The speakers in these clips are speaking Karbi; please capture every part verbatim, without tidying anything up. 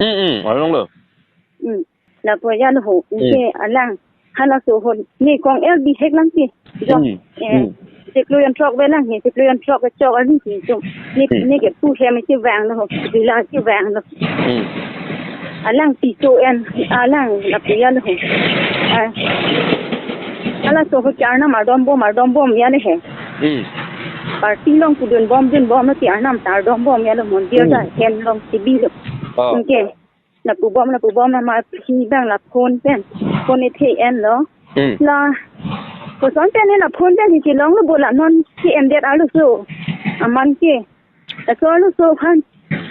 Hmm, hmm, along lo. Hmm. Lapu ajat lo ho. Hmm. Anke alang halaso ahut ne kong el bihek lang ke. Jo. Hmm. Eh, hmm. Chiklo jon throk ave lang he, chiklo jon throk kechok arni ke chum. Ne, hmm, ne kepu hem kevang lo ho, bila kevang lo. Hmm. Alang piso en, alang lapu ajat lo ho. Ah. Halaso ahut ke arnam ardom bom, ardom bom ajat le he. Hmm. Party along kedun bom, dun bom lo ti arnam ta ardom bom ajat lo, mondir, hmm, ta hem along chebi lo. Oh. Anke lapu bom, lapu bom, la ma hi abang la phone pen, phone ethe enlo. Hmm. La, koson pen la phone pen hi chelong lo bo la non si endet arloso. Aman ke. Laso arloso aphan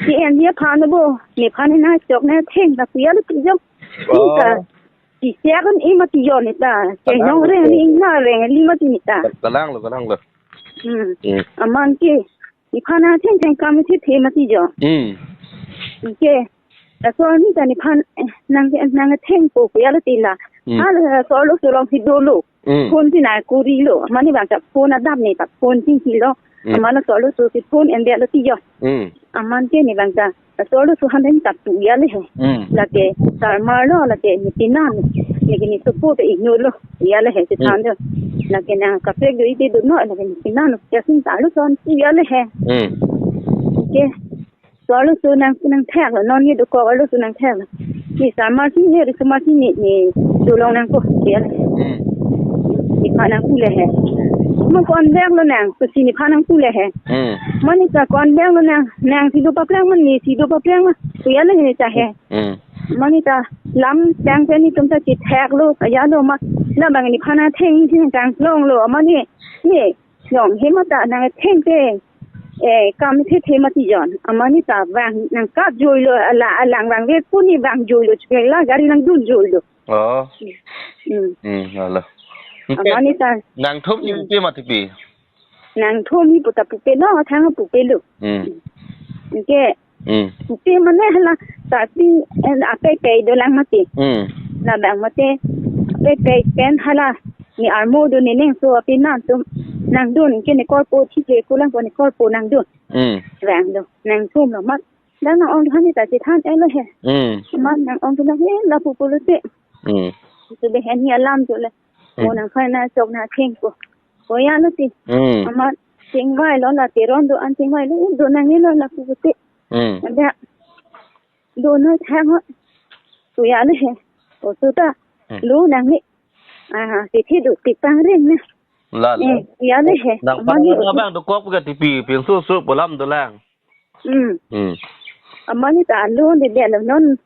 si en dia aphan lo bo. Nephan nangchok nangtheng lapu ajat lo ti jo. Oh. Neta. Si siak un i mati jo neta. Kalang, nongreng, kalang, ni na reng li mati neta. Kalang lo, kalang lo. Hmm. Hmm. Aman ke. Nephan nangthengtheng kam si the mati jo. Hmm. Anke. Laso arni ta nephan, eh, nang, nangthengpo pu ajat lo ti la. Hmm. Halaso arloso along si dolo. Hmm. Phone si nangkori lo. Amat ne abang ta phone adap ne ta phone si hilo. Hmm. Amat laso arloso si phone endet lo ti jo. Hmm. Aman ke ne abang ta. Laso arloso aphan ta pu ajat le he. Hmm. Lake sarmar lo, lake ne pinan. Neke ne sopo ta inut lo. Ajat le he si, hmm, than jo. Lake nang kaprek do ite do no, lake ne pinan lo. Jasin ta arloso aphan pu ajat le he. Hmm. Anke. Laso arloso nang, nangthek lo, non ye dokok arloso nangthek lo. Ne sarmar si ne, risomar si ne, ne dolong nangpo, ya. Hmm. Nephan nangpu le he. Ma ko-an vek lo nang, kosi nephan nangpu le he. Hmm. Ma neta ko-an vek lo nang, nang si do paprang ma, ne si do paprang ma, pu ajat le he ta he. Hmm. Ma neta lam tang pen netum ta chethek lo, ajat lo ma, la abang nephan nangtheng si nangkanglong lo, amat ne, ne, Yong, he mata nangthengtheng, eh, kam thethe mati jon. Amat neta vang nangkap joi lo, ala, alang vangve pu ne vang joi lo, chikla gari nangdun joi lo. Oh. Hmm. Hmm, hala. Amat neta. Nangthom ni, hmm, pupe mati pi? Nangthom ni puta pupe lo, thang pupe lo. Hmm. Anke, hmm, pupe mane hala, tapi, eh, apei pei dolang mati. Hmm. Labang mati, apei pei pen hala, ne armo do ne neng so api nan tum nangdun ke ne korpo thike kulang ko ne korpo nangdun. Hmm. Vang do, nangthom lo mat. Dan nang-ong han ta chethan elo he. Hmm. Mat nang-ong tu la he lapu pulote. Hmm. Tu be hen hi alam tu le. Hmm. Mo nangkhai nangchok nangthengpo. Ko ajat lo ti. Hmm. Amat chingvai lo la Teron do-an chingvai lo, do nangne lo lapu pulote. Hmm. Ada. Do nangthang ho. Ko ajat le he. Ko tu ta. Hmm. Lo nangne. Aha, si thi do ti pangring na. La, la. Eh, ajat le he. Nang amat ne parang abang dokok ke tipi, pinso so pu alam dolang. Hmm. Hmm. Amat neta alone de de lo non.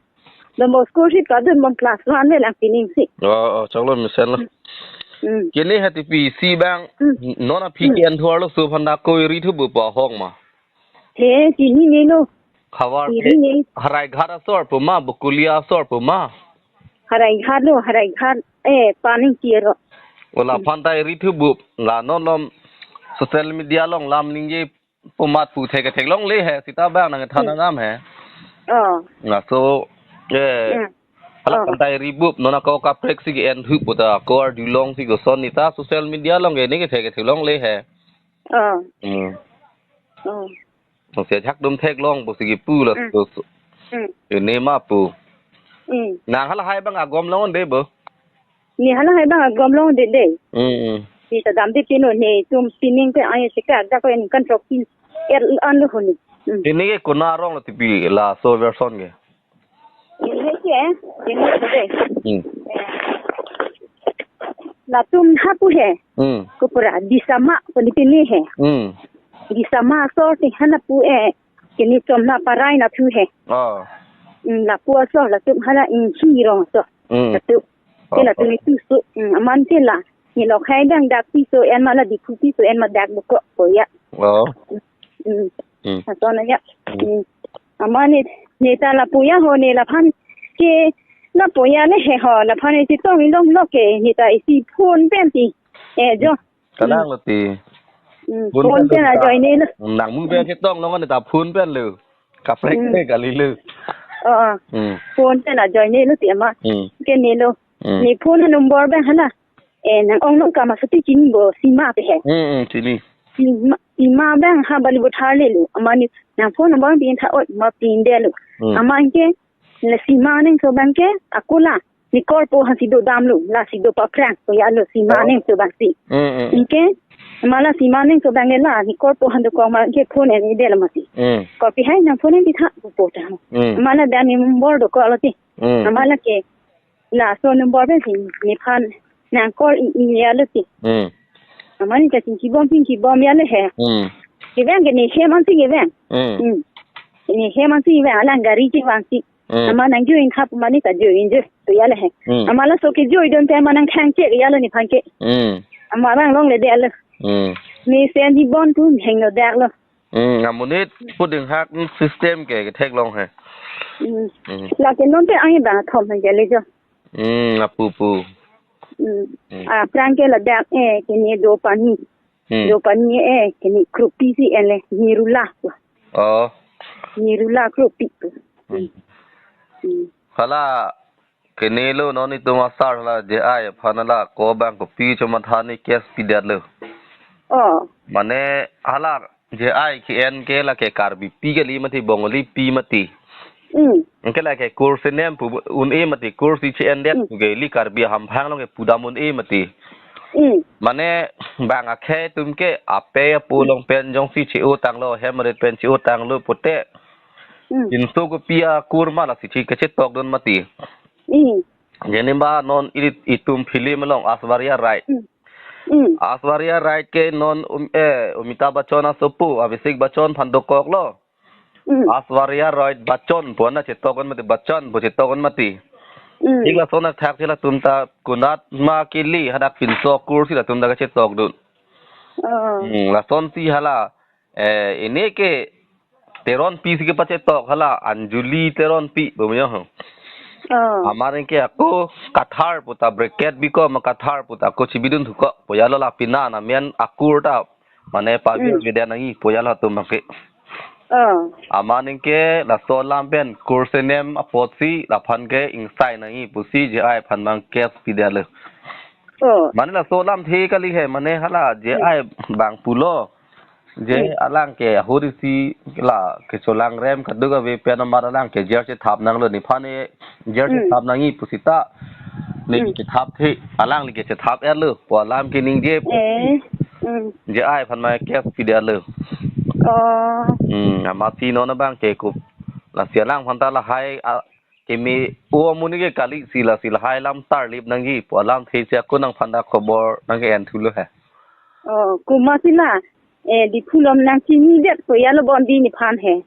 Don Bosco si padun bom class one le lang pining si. Oh, oh, choklo mesen lo. Hmm. Kene ha tipi si abang, hmm, non aphi, hmm, ke-en thu arloso aphan ta koi ri thubu pa hong ma. He, chinine lo. Khavar, chinine, ke Haraighat asor pu ma, Bokolia asor pu ma? Haraighat lo, Haraighat, eh, Paningkir lo. Ola, hmm, aphan ta ri thubu, la non non social media along lam ningje pu amat pu thek theklongle he, seta abang nangthan, hmm, anam he. Oh. Laso, eh, hmm, hala, oh, aphan ta ri bup, non ako kaprek si ke-en thubu ta, ako arjulong si koson neta social media along ke ne ke thek theklongle he. Oh. Hmm. Oh. Nang si ajak dum theklongpo si kipu la, hmm, so, so. Hmm. Yo ne ma pu. Hmm. Nang halahai abang agom long de bo. Ne halahai abang agom long de de. Hmm, hmm. Si ta damde pino netum pining pe ai si ka da ko en kan throk pin. Er an lo honi. Hmm. Ini ke konat arong lo tipi laso version ke. Ini ke, ini ke. Hmm. Latum hapu he. Hmm. Kopra Disama ko ne pine he. Hmm. Disama asor ti hana pu e. Kini chom na parai na thu he. Oh. Hmm, lapu asor latum hala Inghi rong asor. Hmm. Latum. Ke, oh, latum, oh, itu su. Hmm, amat ke la. Ne lokhai dang dak piso en ma la Diphu piso en ma dak dokok ko ajat. Oh. Hmm. Hmm. Asor na ajat. Hmm. Hmm. Amat ne, neta lapu ajat ho ne laphan ke lapu ajat le he ho laphan ne chetong ilong lo ke neta isi phone pen ti. Eh, jo. Kalang lo ti. Hmm, phone pen ajoine lo. Nang mu pen chetong long neta phone pen lo. Kaprek, hmm, ke kali lo. Oh, oh. Hmm. Phone pen ajoine lo ti amat. Hmm. Ke ne lo. Hmm. Ne phone number pen hala. Eh, nang-ong nang kama suti chini bo, Sima pe he. Hmm, hmm, chini. Sima, Sima abang ha Balipathar le lo. Amat ne nang phone number pin tha oi ma pinde lo. Hmm. Amat ke Le sima aning so abang ke, ako la, ne korpo aphan si dodamlo, la si dopaphrang, ko ya lo sima Oh. aning so abang si. Mm, mm, mm. Anke, mala sima aning so abang ke la, ne korpo aphan dokok ma ke phone en-edetlo mati. Mm. Kopi hai nang phone en-etha, ko pu ta. Mm. Mala dak ne number dokoklo ti. Mm. Mala ke, laso number pen si, nephan nang call i, i ya lo ti. Mm. Mane kachingki bom, chingki bom ya le he. Mm. Kevang ke ne hem ansi kevang. Mm. Mm. Ne hem ansi kevang, alang gari kevang si. Mm. Amat nang join khap mane ta join je to ya le he. Mm. Amat laso ke join dun te amat nang khang che ya lo nephan ke. Mm. Amat abang longledet lo. Mm. Ne sen di bon tu hengno dak lo. Mm. Amonit puding hak system ke ketheklong he. Mm. Mm. Lake non te ang bang thom hang ke le jo. Mm. Apu pu. Mm. Mm. Aphrang ke ladak eh ke ne do pani. Hmm. Lo pani eh, kini kropi si en le, nirula. Oh. Nirula kropi. Hmm. Hmm. Hala, kini lo non itum asar hala J I aphan hala ko abang kopi chomatha ne case pidetlo. Oh. Mane hala J I ke-en ke lake Karbipi kali mati Bongolipi mati. Mm. Anke lake kursi nem pu un-e mati kursi che-endet Mm. ke ili Karbi hamphang along ke pudam un-e mati. Mm. Mane bang akhei atum ke ape apo along pen jongsi che-otanglo hem ret pen che-otanglo pute. Mm. Pinso kopi akur ma lasi che kachetokdun mati. Mm. Jenima non ili itum film along Aishwarya Rai. Mm. Mm. Aishwarya Rai ke non um, eh, Amitabh Bachchan asopo, Abhishek Bachchan aphan dokoklo. Mm. Aishwarya Rai Bachchan pu ana chetokdun mati, Bachchan pu chetokdun mati. Mm. Thik lason athak si latum ta konat ma kili hadak pinso kursi latum ta kachetokdun. Oh. Hmm, lasonsi hala, eh, ini ke Teronpi si kepachetok hala Anjali Teronpi pu mane ho. Oh. Amat anke ako Kathar pu ta bracket biko ma Kathar pu ta ako chibidun thuko pu ya lo la pina na men akur ta mane pavir Mm. bida nangji pu ya lo atum abang ke. Oh. Amat anke laso alam pen kursi nem apotsi laphan ke ingsai nangji pusi J I aphan abang case pidetlo. Oh. Mane laso alamthe kali he mane hala J I Mm. abang pulo. Je Mm. alang ke ahut isi la kecholang rem kadokave pen amat alang ke jail chethap nanglo nephan e jail Mm. chethap nangji pusita ne Mm. chethap the alangli ke chethap-etlo pu alam ke ningje Eh. Mm. J I aphan ma case pidetlo. Oh. Hmm, amatsi non abang ke kup lasi alangphan ta lahai a, keme o amonit ke kali si lasi lahai alam tarlip nangji pu alamthe si ako nangphan ta khobor nangke-en thulo he. Oh, komatsi la, eh, Diphu along nangchinidet ko ya lo bon di nephan he.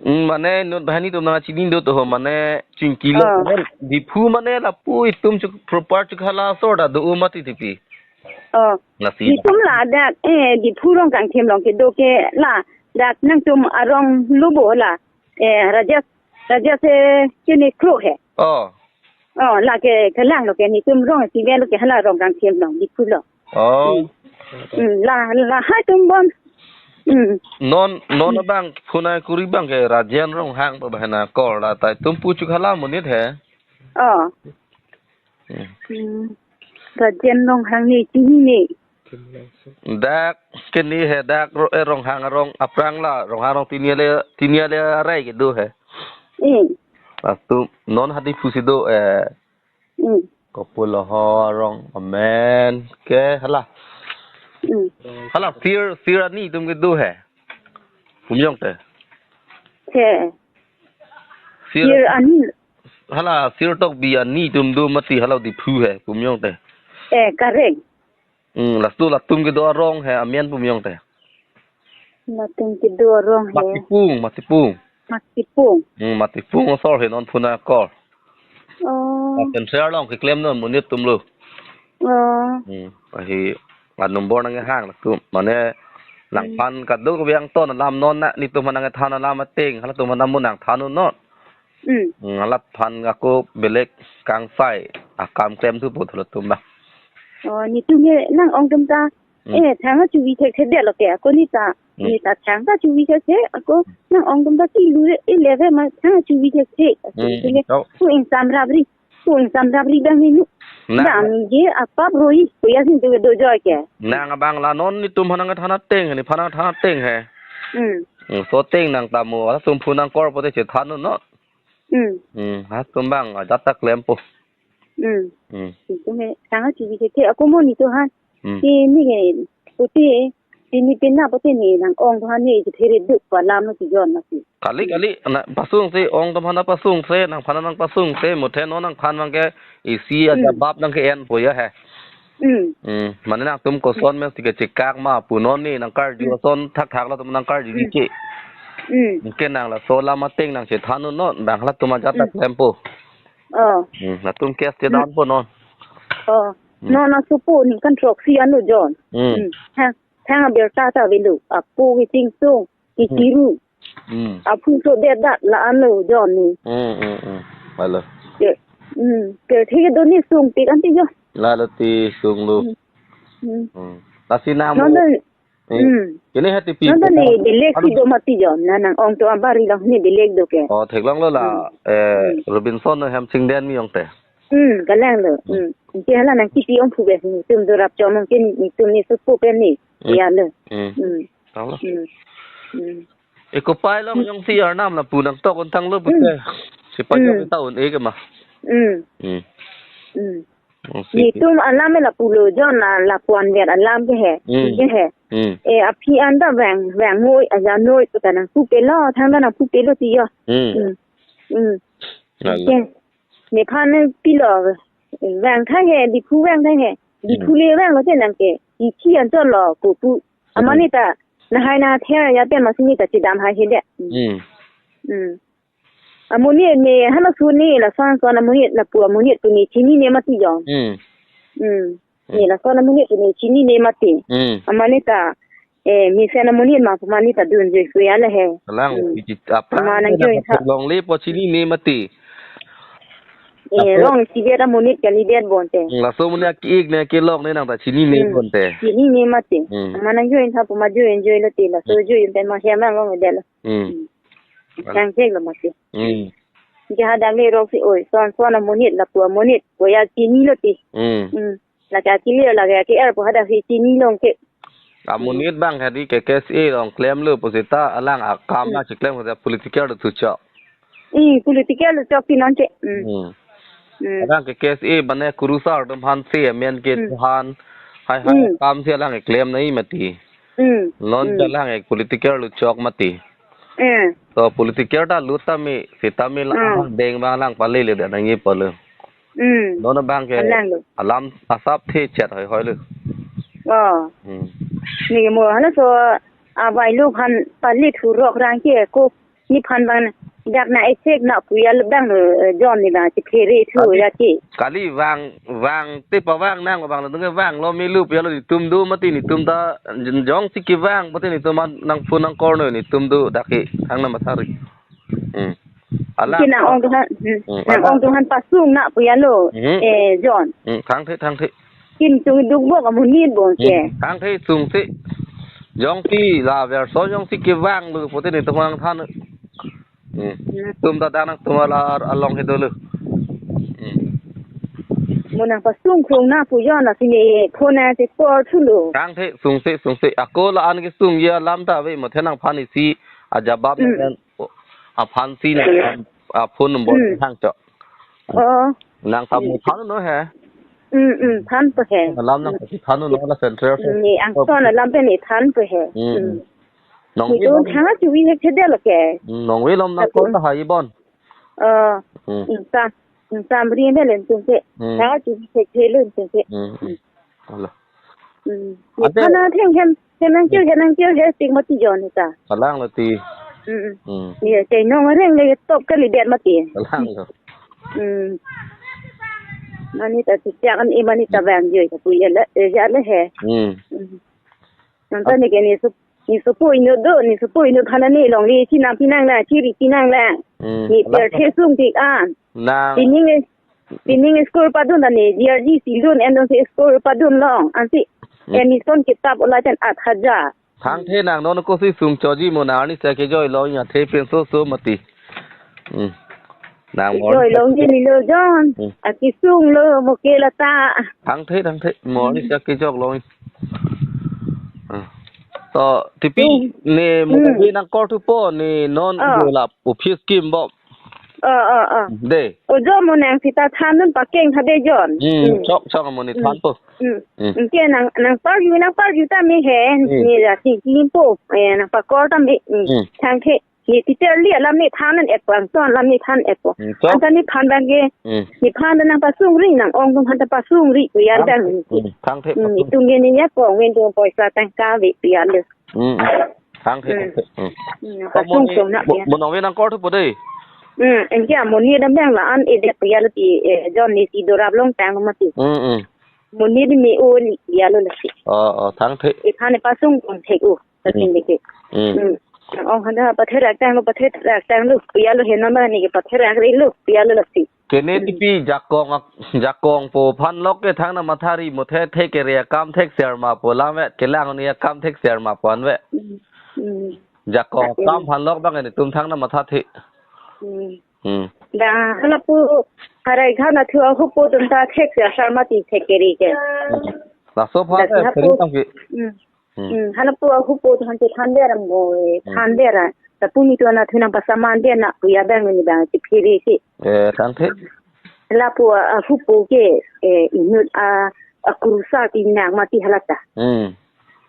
Hmm, mane non banghini atum nangchini do to ho mane chingkilo Oh. mane Diphu mane lapu itum chuk proper chuk hala asor ta do-o mati tipi. Oh. Lasi. Itum ladak, eh, Diphu Rongkangthim along kedo ke ladak nangtum arong lo bo la. Eh, Rajesh, Rajesh, eh, kene kro he. Oh. Oh, lake kelang lo ke netum rong si vel lo ke hala Rongkangthim along Diphu along. Oh. Hmm. Hmm, la, lahai atum bon. Hmm. Non, non Hmm. abang phone kuri abang ke Rajen Ronghang pu banghini akor la ta itum pu chuk hala amonit he. Oh. Hmm. Hmm. Rajen Ronghang ne chini ne. Dak kene he dak ro, eh, Ronghang arong aphrang la Ronghang arong tiniale tiniale arai kedo he. Hmm. Latum non ha Diphu si do eh Hmm. kopulo ho arong amen ke hala. Hmm. Hala sir sir ani atum kedo he. Pu mane te. Te. Sir Sir ani. Hala sir tok bi ani atum do mati hala Diphu he pu mane te. Eh, correct. Hmm, laso latum kedo arong he amen pu mane te. Latum kedo arong he. Matipung, Matipung. Matipung. Hmm, Matipung asor he non phone akor. Oh. Lapen share along keklem non amonit atum lo. Oh. Hmm, ahi a number nanghang latum. Mane Hmm. nangphan kadokave angton alam non na netum aphan nangthan alam ateng, halatum aphan mo nangthan non. Hmm. Hmm, halaphan ako belek kangsai akam klem thu pu thulo atum abang. Oh, netum ke nang-ong atum ta. Hmm. Eh, thang achuvi thekthedetlo ke, ako ne ta. Hmm. Ne ta thang ta chuvi thekthe, ako nang-ong atum ta kilu e leve ma thang achuvi thekthe. Ako Hmm, ne to. Pu ingsam rapri. Pu ingsam rapri abang ne nu. Na. Dam je apap roi, pu ya sin tu do joy ke. Nang abang la non netum aphan nangthan ateng, nephan nangthan ateng he. Hmm. Hmm, so ateng nangthan mo, halatum phone nangkor pote chethan non. Hmm. Hmm, ha tumbang ajat ta klempo. Hmm. Hmm. Itu me, tangka chibi ke, ke ako mo ni to han. Hmm. Ti ni ke, puti, ti ni pina puti ni nang-ong to han ni, je phere duk pa lam no ti jon na ti. Kali, kali, na pasungse, ong to han na pasungse, nangphan nangpasungse, muthe non nangphan nang ke, isi aja Hmm. bab nang ke enpo ya he. Hmm. Hmm. Mane nangtum koson mes ti ke chekak ma, pu non ni nangkarju Hmm. ason thakthak latum nangkarju Hmm. ji ke. Hmm. Ke nang laso alam ateng nangchethan non, bang latum ajat ta Hmm. klempo. Oh. Hmm, latum case te Hmm. down po non. Oh. Hmm. Non asopo ningkan throksi anlo jon. Hmm. Hmm. Thang, thang abirta ta avelo. Apo kiting sung, Hmm. kikiru. Hmm. Aphu so det dat la anlo jon ni. Hmm, hmm, hmm. Lalo. Ke, hmm. Ke thik do ni sung tik an ti jon. Lalo ti sung lo. Hmm. Hmm. Hmm. Lasi nang Non mo. Dan Hmm. Hmm. Kini hati pi Nonta ko ni ta belek si anu do mati jo. Na nang-ong to abari long ni belek do ke. Oh, theklonglo la, Hmm. eh, Hmm. Robinson no hem chingden mi ong te. Hmm, kalanglo. Hmm. Hmm. Ke hala nang kipi ong phu be ni tum do rap chom ong ke ni tum ni supu pe ni. Hmm. Ya lo. Hmm. Hmm. Tanglo. Hmm. Hmm. Eko pai long Hmm. yong si arnam lapu nangtok un tanglo Hmm. pute. Si pa Hmm. yong ta un-e ke ma. Hmm. Hmm. Hmm. Oh, si. Nitum alam me lapulo jo na lapuan ver alam ke he. Hmm. Ke he. Hmm. E aphi an ta vang, vang noi, aja noi, ta nang pu pelo, thang ta nang pu pelo ti jo. Hmm. Hmm. Hmm. Lalo. Ke. Nephan pilo. Vang tha he, Diphu vang tha he. Diphu Hmm. le vanglo te nang ke. Ichi an cholo, ko pu. Hmm. Amani ta, na hai na the ya pen ma sini ta chidam hai he de. Hmm. Hmm. Hmm. Amonit ne halaso ne lason son amonit lapu amonit pu ne chinine mati jo. Hmm. Hmm. Hmm. Ne lason amonit pu ne chinine mati. Hmm. Amani ta, eh, mesen amonit ma pu mani ta dunjoi suya le he. Kalang Hmm. pi chi apa Ama nang ne join na tha. Longle po chinine mati. Eh, Laso long si vet amonit kali vet bonte. Hmm, laso amonit aki-ik ne kelok ne nang ta chinine Hmm. bonte. Chinine mati. Hmm. Ama nang join tha pu ma join joi lo te laso Hmm. join pen ma hem nang long de lo. Hmm. Hmm. Chang chek lo mati. Hmm. Ke hadak le rok si oi, son son amonit lapu amonit, koya chinilo ti. Hmm. Hmm. Lake akili lake aki-er pu hadak si chinilong ke. Amonit bang hadi ke K S A along klemlo pusita alang akam Hmm. na chiklem ke political tu chok. Hmm, political tu chok ti non che. Hmm. Hmm. Hmm. Alang ke K S A bane kurusar dum han se amen ke Hmm. han. Hai hai Hmm. akam si alang ke klem nai mati. Hmm. Non Hmm. ke alang ke political tu chok mati. Hmm. To political ta lut tame, sitame la Hmm. deng bang lang pale le da nang ye pale. Hmm. Non bang ke Alang lo. Alam asap the chat hoi hoi lo. Oh. Hmm. Ni mo halaso avai lo phan pale thurok rang ke ko ni phan bang dak na esek na puya lo bang lo, eh, John ni bang si phere thu Kali, ya ti. Kali vang, vang te pa vang nang bang lo tung vang lo mi lu puya lo nitum do mati nitum ta jong si kevang mati nitum an nang phone nang call no nitum do dak ke thang na mathari. Hmm. Ala. Ke nang ong tuhan, hmm. Hmm, Nang ala. Ong tuhan pasung na puya lo, Hmm. eh, John. Hmm, thang the, thang the. Kim tung duk bok amonit bong ke. Hmm, thang the sung the. Jong si la verso jong si kevang lo pote nitum nang than. Hmm. Hmm. Tum ta dang tum ala along he dolo. Hmm. Mo nang pasung krung na pu jo na sini phone na se por thulo. Thang the sung the sung the. Ako la an kesung ya lam ta ave mo the nangphan isi ajabab Hmm. nang aphan si na Hmm. a phone number Hmm. thang cho. Oh. Nang ta mo Hmm. Than no he. Hmm, hmm, than pe he. Alam nang Hmm. Than no la central. Hmm, ni ang son alam pe ni than pe he. Hmm. Hmm. Nong Ni wi don lom. Thang chu wi he the de lo ke. Hmm, nong wi lom nang Tapu. Call ta hai bon. Oh. Hmm. Hmm, ta. Hmm, ta bri me len tung ke. Hmm. Thang chu wi he the len tung ke. Hmm. Hmm. Alo. Hmm. Ate- Kana theng hem, hem nang kyo, hem nang kyo, he tik mati jo ni ta. Kalang lo ti. Hmm. Hmm. Ni te nong reng le top kali det mati. Kalang lo. Hmm. Mani ta ti chak an i mani ta bang jo ta pu ya le, eh, ya le he. Hmm. Hmm. Nang ta ni ke ni sup, ni supu inu do, ni supu inu phana ni long li chi nang pinang la, chi ri pinang la. Hmm. Ni ter the sung tik an. Nang. Pining Pining school padun ta ne, G R G si dun, en dun si school padun long, ansi Hmm. Admission kitap ulai pen at hajar. Thang the nang non ko si sung choji mo nang ni sa kejoi long ya the pen so so mati. Hmm. Nang mon. Kejoi long ji ni lo John. Hmm. Aki sung lo mo ke la ta. Thang the, thang the, mo ni Hmm. Sa kejok long. Hmm. To, tipi Hmm. Ne mo Hmm. Ke nang call thupo ne non Oh. Yo la office kim bo. Oh, oh, oh. De. Ojo mo nang sita than dun pakeng tha de John. Hmm, hmm, chok chok mo ni, hmm, than po. Hmm. Hmm. Ke nang nang parju nang parju ta me he. Hmm. Ni ra si limpo. Eh, nang pakor ta me. Hmm. Hmm. Thang ke. Ni teacher li alam ni than an epo, angton alam ni than epo. Hmm, chok. Anta ni phan bang ke. Hmm. Ni phan nang pasung ri nang ong tung han ta pasung ri pu ya. Thang dang. Hmm. Thang the. Hmm. Pasung. Itum ke ni ya ko wen tu poisa tangka ve pu ya le. Hmm. Thang the, hmm, thang the. Hmm. Hmm, kok mo pasung ni, sung na mo, ya. Mo nong ve nang kor thupo de. Hmm, anke amonit dam bang la-an edet pu ya lo ti, eh, John ni si dorap long tang mati. Hmm, hmm. Monit me o ni ya lo lasi. Oh, oh, thang the. Iphan pasung kong thek o. Lasi, hmm, ni ke. Hmm. Hmm. Ong han ta patherak tang lo, patherak tang lo pu ya lo, he non ba ni ke patherak ri lo pu ya lo lasi. Kene, hmm, tipi jakong ak-, jakong po phan lok ke thangnat matha ri mo the, the kere akam thekser ma po lam ve, kelang ni akam thekser ma po an ve. Hmm. Hmm. Jakong, hmm, akam phan lok bang netum thangnat matha the. Hmm. Hmm. Da halapu harai ghan athu ahupo atum ta thekser sar mati the kere ke. Hmm. Laso pha da the, si hapu kere tang ke. Hmm. Hmm. Hmm, halapu ahupo atum han te than der mo, eh, hmm, than der a. Lapu ni tu anatthu nang pasaman der na pu ya bang ni bang si phere si. Eh, thang the. Lapu ahupo ke, eh, inut a, akrusa ti nang mati hala ta. Hmm.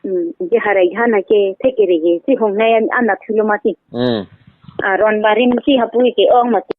Hmm, je harai ghan ke the kere ke si hong nai an, anatthu lo mati. Hmm. Aron barim si hapu ke ong mati.